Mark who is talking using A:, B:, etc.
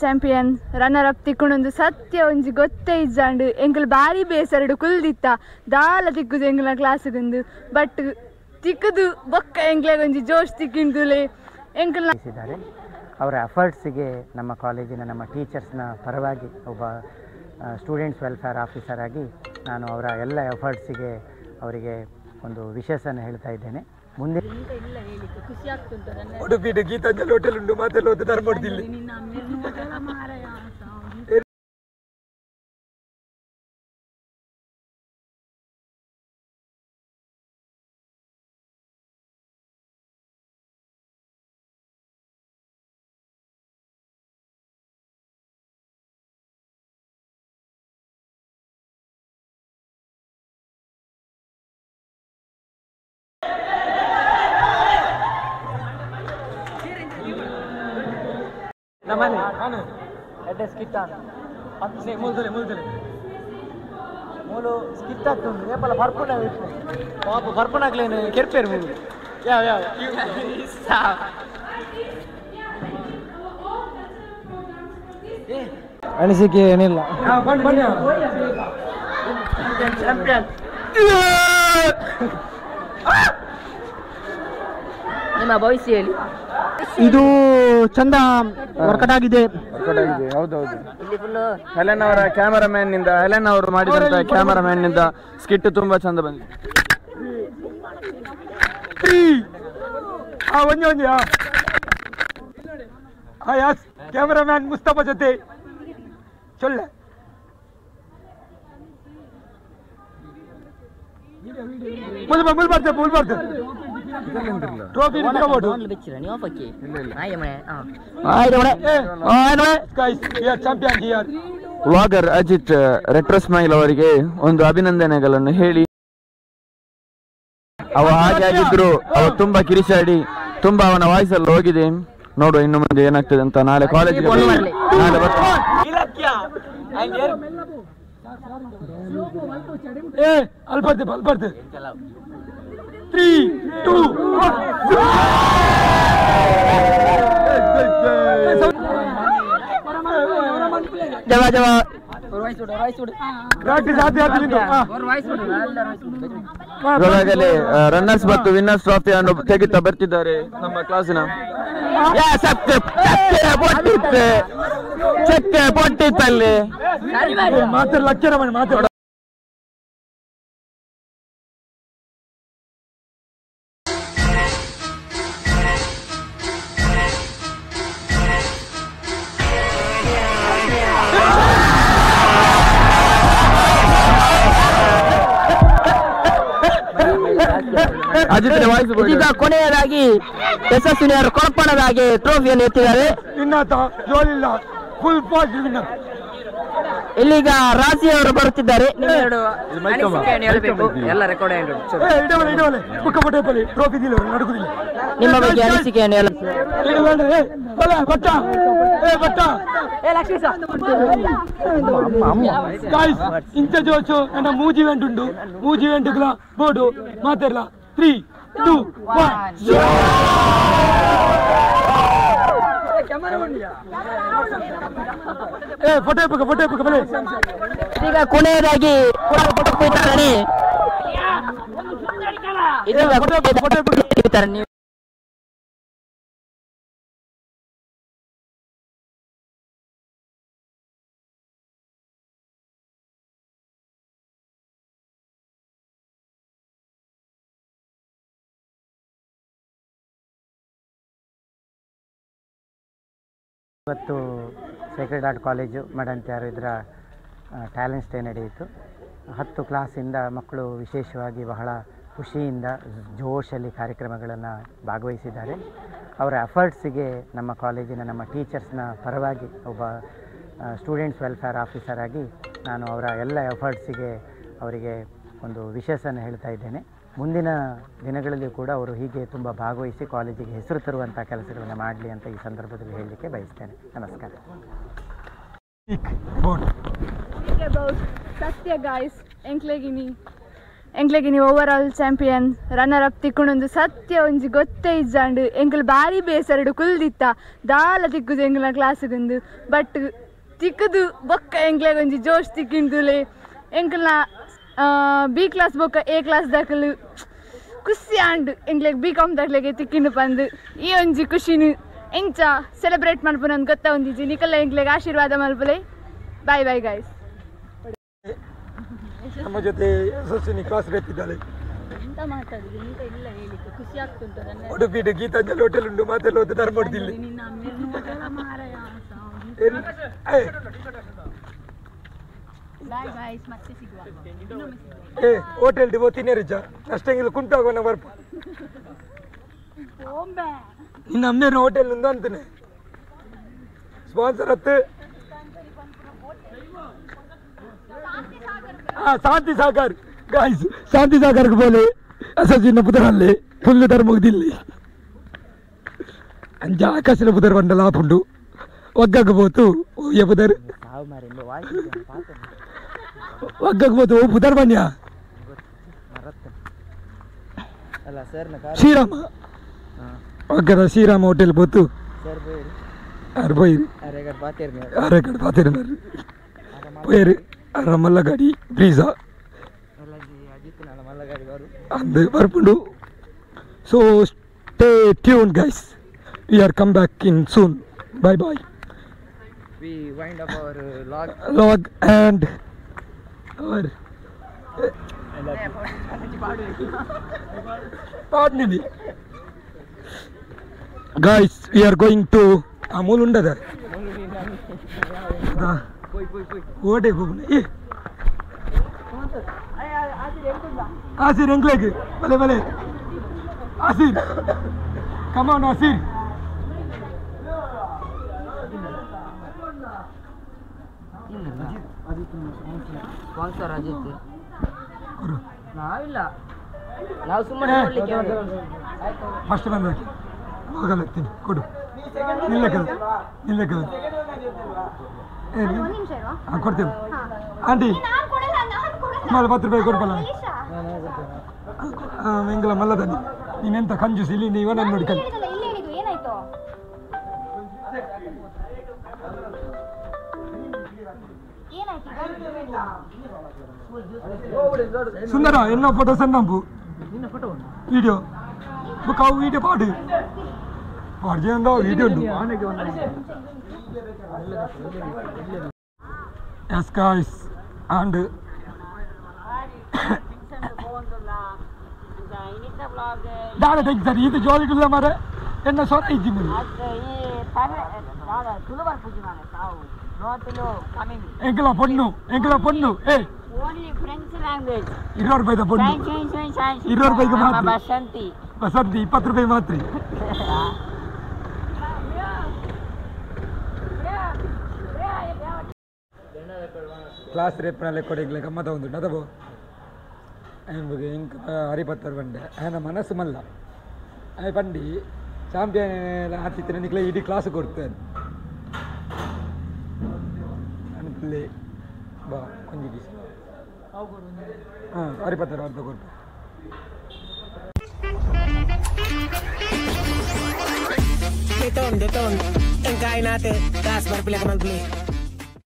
A: Champion runner up ತಿಕ್ಕೊಂಡೊಂದು ಸತ್ಯ ಒಂಜಿ ಗೊತ್ತೇ ಇಜ್ಜಾಂಡು. ಎಂಕಲ್ ಬಾರಿ ಬೇಸರಡು ಕುಲ್ದಿತ್ತ ದಾಲ ತಿಕ್ಕುದು ಎಂಕಲ್ನ ಕ್ಲಾಸ್ಗುಂದು, ಬಟ್ ತಿಕ್ಕದು ಬೊಕ್ಕ ಎಂಕ್ಲೆಗ್ ಒಂಜಿ ಜೋಶ್ ತಿಕ್ಕಿಂದುಲೆ ಎಂಕಲ್ನ.
B: ಅವರ ಎಫರ್ಟ್ಸಿಗೆ ನಮ್ಮ ಕಾಲೇಜಿನ ನಮ್ಮ ಟೀಚರ್ಸ್ನ ಪರವಾಗಿ ಒಬ್ಬ ಸ್ಟೂಡೆಂಟ್ಸ್ ವೆಲ್ಫೇರ್ ಆಫೀಸರ್ ಆಗಿ ನಾನು ಅವರ ಎಲ್ಲ ಎಫರ್ಟ್ಸಿಗೆ ಅವರಿಗೆ ಒಂದು ವಿಶೇಷನ್ನು ಹೇಳ್ತಾ ಇದ್ದೇನೆ. ಮುಂದೆ
C: ಉಡುಪಿದ ಗೀತಾಂಜಲಿ ಹೋಟೆಲ್ ಉಂಟು, ಮಾತೆಲ್ಲ ಧರ್ಮದಲ್ಲಿ.
D: ನಮ್ಮನೆ ಅಡ್ರೆಸ್ ಕಿಟ್
C: ಮೂಲ್ದಲೆ ಮೂಲ್ದಲೆ
D: ಮೂಲು ಸ್ಕಿಟ್ ಆಗ್ತುಂಡು ಏಪಲ ಪರ್ಪುಣ ಪಾಪ ಪರ್ಪುಣಾಗ್ಲೇನು ಕೆರ್ಪೇರು ಮೂಲು ಯಾವ ಯಾವ ಅನಿಸಿಕೆ ಏನಿಲ್ಲ.
C: ಬನ್ನಿ
E: ನಿಮ್ಮ ಭವಿಷ್ಯ ಹೇಳಿ.
D: ಇದು ಚಂದ ವರ್ಕೌಟ್ ಆಗಿದೆ.
F: ವರ್ಕೌಟ್ ಆಗಿದೆ, ಹೌದೌದು. ಹೆಲೆನ್ ಅವರ ಕ್ಯಾಮರಾಮ್ಯಾನ್ ನಿಂದ, ಹೆಲೆನ್ ಅವರು ಮಾಡಿದಂತ ಕ್ಯಾಮರಾಮ್ಯಾನ್ ನಿಂದ ಸ್ಕಿಟ್ ತುಂಬಾ ಚಂದ ಬಂದಿದೆ.
C: ಕ್ಯಾಮರಾಮ್ಯಾನ್ ಮುಸ್ತಫಾ ಜೊತೆ ಚೊಳ್ಳೆ ಮುಲ್ಬಾರ್ದು ಮುಲ್ಬಾರ್ದು trophy
F: vlogger Ajit retro smile ಅವರಿಗೆ ಒಂದು ಅಭಿನಂದನೆಗಳನ್ನು ಹೇಳಿ. ಅವ ಹಾಗೆ ಆಗಿದ್ರು, ಅವ ತುಂಬಾ ಕಿರಿಚಾಡಿ, ತುಂಬಾ ಅವನ ವಾಯ್ಸ್ ಎಲ್ಲ ಹೋಗಿದೆ. ನೋಡುವ ಇನ್ನು ಮುಂದೆ ಏನಾಗ್ತದೆ ಅಂತ. ನಾಳೆ ಕಾಲೇಜ್ ನಾಳೆ ಬರ್ತಾನೆ.
C: 3 2 1
E: ಜವಾ ಜವಾ
F: ರನ್ನರ್ಸ್ ಮತ್ತು ವಿನ್ನರ್ಸ್ ಟ್ರೋಫಿಯನ್ನು ತೆಗೆಯುತ್ತಾ ಬರ್ತಿದ್ದಾರೆ ನಮ್ಮ ಕ್ಲಾಸಿನ. ಚಕ್ಕೆ ಪೊಟ್ಟಿತ್ತಲ್ಲಿ
C: ಮಾತಾಡ.
E: ಇದೀಗ ಕೊನೆಯದಾಗಿ ಯಶಸ್ವಿನಿಯವರು ಕೊಳಪಣದಾಗಿ ಟ್ರೋಫಿಯನ್ನು ಎತ್ತಿದ್ದಾರೆ. ಇಲ್ಲಿಗ ರಾಜಿ ಅವರು ಬರುತ್ತಿದ್ದಾರೆ. ನಿಮ್ಮ ಬಗ್ಗೆ ಅನಿಸಿಕೆಯನ್ನು
C: ಇಂಚ ಜೋಚು ನನ್ನ ಮೂಜಿ ಇವೆಂಟ್ ಉಂಟು, ಮೂಜಿ ಇವೆಂಟ್ ಬೋರ್ಡು ಮಾತಾಡಲ. 3 2 1 ಫೋಟೋ ಫೋಟೋ ಬಲೆ.
E: ಈಗ ಕೊನೆಯದಾಗಿ ವಿತರಣೆ.
B: ಇವತ್ತು ಸೇಕ್ರೆಡ್ ಆರ್ಟ್ ಕಾಲೇಜು ಮಡಂತ್ಯಾರು ಇದರ ಟ್ಯಾಲೆಂಟ್ಸ್ ಡೇ ನಡೆಯಿತು. 10 ಕ್ಲಾಸಿಂದ ಮಕ್ಕಳು ವಿಶೇಷವಾಗಿ ಬಹಳ ಖುಷಿಯಿಂದ ಜೋಶಲ್ಲಿ ಕಾರ್ಯಕ್ರಮಗಳನ್ನು ಭಾಗವಹಿಸಿದ್ದಾರೆ. ಅವರ ಎಫರ್ಟ್ಸಿಗೆ ನಮ್ಮ ಕಾಲೇಜಿನ ನಮ್ಮ ಟೀಚರ್ಸ್ನ ಪರವಾಗಿ ಒಬ್ಬ ಸ್ಟೂಡೆಂಟ್ಸ್ ವೆಲ್ಫೇರ್ ಆಫೀಸರ್ ಆಗಿ ನಾನು ಅವರ ಎಲ್ಲ ಎಫರ್ಟ್ಸಿಗೆ ಅವರಿಗೆ ಒಂದು ವಿಶೇಷನ್ನು ಹೇಳ್ತಾ ಇದ್ದೇನೆ. ಮುಂದಿನ ದಿನಗಳಲ್ಲಿ ಕೂಡ ಅವರು ಹೀಗೆ ತುಂಬ ಭಾಗವಹಿಸಿ ಕಾಲೇಜಿಗೆ ಹೆಸರು ತರುವಂಥ ಕೆಲಸಗಳನ್ನು ಮಾಡಲಿ ಅಂತ ಈ ಸಂದರ್ಭದಲ್ಲಿ ಹೇಳಲಿಕ್ಕೆ ಬಯಸ್ತೇನೆ. ನಮಸ್ಕಾರ.
A: ಸತ್ಯ ಗಾಯ್ಸ್ ಎಂಕ್ಲೆಗಿನಿ ಎಂಕ್ಲೆಗ್ ನೀವು over all champion runner up ತಿಕ್ಕುಂಡು ಸತ್ಯ ಒಂಜಿ ಗೊತ್ತೇ ಇಜ್ಜಾಂಡ್ ಎಂಕುಲು ಬಾರಿ ಬೇಸರಡು ಕುಲ್ದಿತ್ತ ದಾಲ ತಿಕ್ಕುದು ಎಂಕಲ್ನ ಕ್ಲಾಸ್ಗುಂದು ಬಟ್ ತಿಕ್ಕುದು ಬೊಕ್ಕ ಎಂಕ್ಲೆಗ್ ಒಂಜಿ ಜೋಶ್ ತಿಕ್ಕಿಂದುಲೆ ಎಂಕಲ್ನ ಬಿ ಕ್ಲಾಸ್ ಬೊಕ್ಕ ಎ ಕ್ಲಾಸ್ ದಾಕಲು ಖುಷಿ ಆಂಡ್ ಎಂಕ್ಲೆಗ್ ಬಿ ಕಾಮ್ ದಾಕ್ಲೆಗೆ ತಿಕ್ಕಿಂಡು ಪಂದು ಈ ಒಂಜಿ ಖುಷಿನು ಎಂಚ ಸೆಲೆಬ್ರೇಟ್ ಮಲ್ಪುನಂದು ಗೊತ್ತಾ ಒಂದಿಜ್ಜಿ ನಿಕಲ್ಲ ಎಂಕ್ಲೆಗ್ ಆಶೀರ್ವಾದ ಮಲ್ಪುಲೆ. Bye bye guys.
C: ನಮ್ಮ ಜೊತೆ ಯಶಸ್ವಿನಿ ಕ್ಲಾಸ್ ರೆಪ್ಪಿದ್ದಾಳೆ.
G: ಎಂತ ಮಾತಾಡುದು ಎಂತ ಇಲ್ಲ ಹೇಳಿಕ್ಕೆ ಖುಷಿ ಆಗ್ತುಂಟು ನನ್ನ.
C: ಉಡುಪಿಡು ಗೀತಾಂಜಲಿ ಹೋಟೆಲ್ ಉಂಟು ಮಾತೆಲ್ಲ ಹೋದ ಧರ್ಮಡ್ದಿಲ್ಲ.
G: ಬಾಯ್ ಗಾಯ್ಸ್, ಮತ್ತೆ ಸಿಗುವ.
C: ಏ ಹೋಟೆಲ್ ಡಿ ತಿನ್ನೇರಿಜ ಅಷ್ಟಂಗಿಲ್ಲ ಕುಂಟಾಗುವ ಬರ್ಪ ನಿನ್ನ ಅಮ್ಮೇನ ಹೋಟೆಲ್ ಉಂದು ಅಂತಾನೆ ಸ್ಪಾನ್ಸರ್ ಹತ್ತು. ಶಾಂತಿ ಸಾಗರ್ ಗಾಯ್ಸ್, ಶಾಂತಿ ಸಾಗರ್ಗೆ ಬೋಲೆ ಅಸಜಿನ ಪುದರಲ್ಲಿ ಫುಲ್ ಧರ್ಮದಿಲ್ಲಿ ಅಂಜ ಆಕಾಶನ ಪುದರ್ ಬಂಡಲ ಆಪುಂಡು ಒಗ್ಗಕ್ಕೆ ಬೋತು ಓ ಪುದರ್ ಒಗ್ಗಕ್ಕೆ ಬೋತು ಓ ಪುದರ್ ಬನ್ಯ ಶ್ರೀರಾಮ ಒಗ್ಗದ ಶ್ರೀರಾಮ ಹೋಟೆಲ್ ಬೋತು ಆರು ಬೋಯಿರು ಅರೆ ಕಡೆ ಪಾತೇರು ಪೋಯರು ಮಲ್ಲ ಗಾಡಿ ಬ್ರೀಸಾ ಅಂದು ಬರ್ಪುಂಡು. So stay tune guys, we are come back in soon. Bye bye.
E: We wind up our
C: log and our ಪಾಡ್ನಿದಿ guys. We are going to ಆ ಮೂಲ ಉಂಡದ ಓಟೆ ಹೋಗ್ನ. ಏ ಆಸಿರ್ ಎಂಗ್ಲೇಗ್ ಬಲೆ ಬಲೆ ಆಸಿರ್ ಕಮಾನ್ ಆಸಿರ್.
E: ಸ್ಪಾನ್ಸರ್ ಅಜಿತ್ ನಾವಿಲ್ಲ, ನಾವು ಸುಮ್ಮನೆ ನೋಡ್ಲಿಕ್ಕೆ.
C: ಫಸ್ಟ್ ಬಂದಾಕಿ ಹೋಗಲಾಗ್ತೀನಿ ಕೊಡು ನಿಲ್ಲಕ್ಕೆ ನಿಲ್ಲಕ್ಕೆ ಹಾಂ ಕೊಡ್ತೇವೆ ಆಂಟಿ. ಮಲ್ಲ 10 ರೂಪಾಯಿ ಕೊಡ್ಬಲ್ಲ ಎಂಗಲ ಮಲ್ಲದಲ್ಲಿ ನೀನೆಂತ ಕಂಜೂಸ್ ಇಲ್ಲಿ ಇವನನ್ನು ನೋಡಿ ಕಲಿ. ಸುಂದರ ಎನ್ನ ಫೋಟೋ ಸಣ್ಣಂಬು ವಿಡಿಯೋ ಬುಕ್ ಅವು ವಿಡಿಯೋ ಪಾಡು ಪಾಡು ವಿಡಿಯೋ ಉಂಟು. Yes guys, and ದಾದ ತೆಗಿ ಸರ್ ಇದು ಜೋಲಿಟಿಲ್ಲ ಮಾರ ಎನ್ನ ಸೊರ ಇಜ್ಜಿ ಎಂಕಲ ಪೊಣ್ಣು ಎಂಕಲ ಪೊಣ್ಣು ಏ 20 ರೂಪಾಯಿದ ಪೊಣ್ಣು 20 ರೂಪಾಯಿಗೆ ಮಾತ್ರ ಬಸಂತಿ ಬಸಂತಿ 20 ರೂಪಾಯಿ ಮಾತ್ರ. ಕ್ಲಾಸ್ ರೇಪ್ನಲ್ಲೇ ಕೊಡಗ್ಲೆ ಗಮ್ಮತ ಒಂದು ನದಬೋ ಇಂಕ ಹರಿಪತ್ತರ್ ಬಂಡೆ ಆಯನ ಮನಸ್ಸು ಮಲ್ಲ ಆಯ್ ಬಂಡಿ ಚಾಂಪಿಯನ್ ಆತಿತ್ತು ನಿಕ್ಲೆ ಇಡೀ ಕ್ಲಾಸ್ ಕೊಡ್ತೇನೆ ಅನ್ಪಿಲ್ಲೆ ಬಾ ಕೊಂಜಿ ದಿವಸ ಹಾಂ ಹರಿಪತ್ತರ್ ಅಂತ ಕೊಡ್ತು.
H: Deton, deton, ang kain natin, taas barpila ka malpli.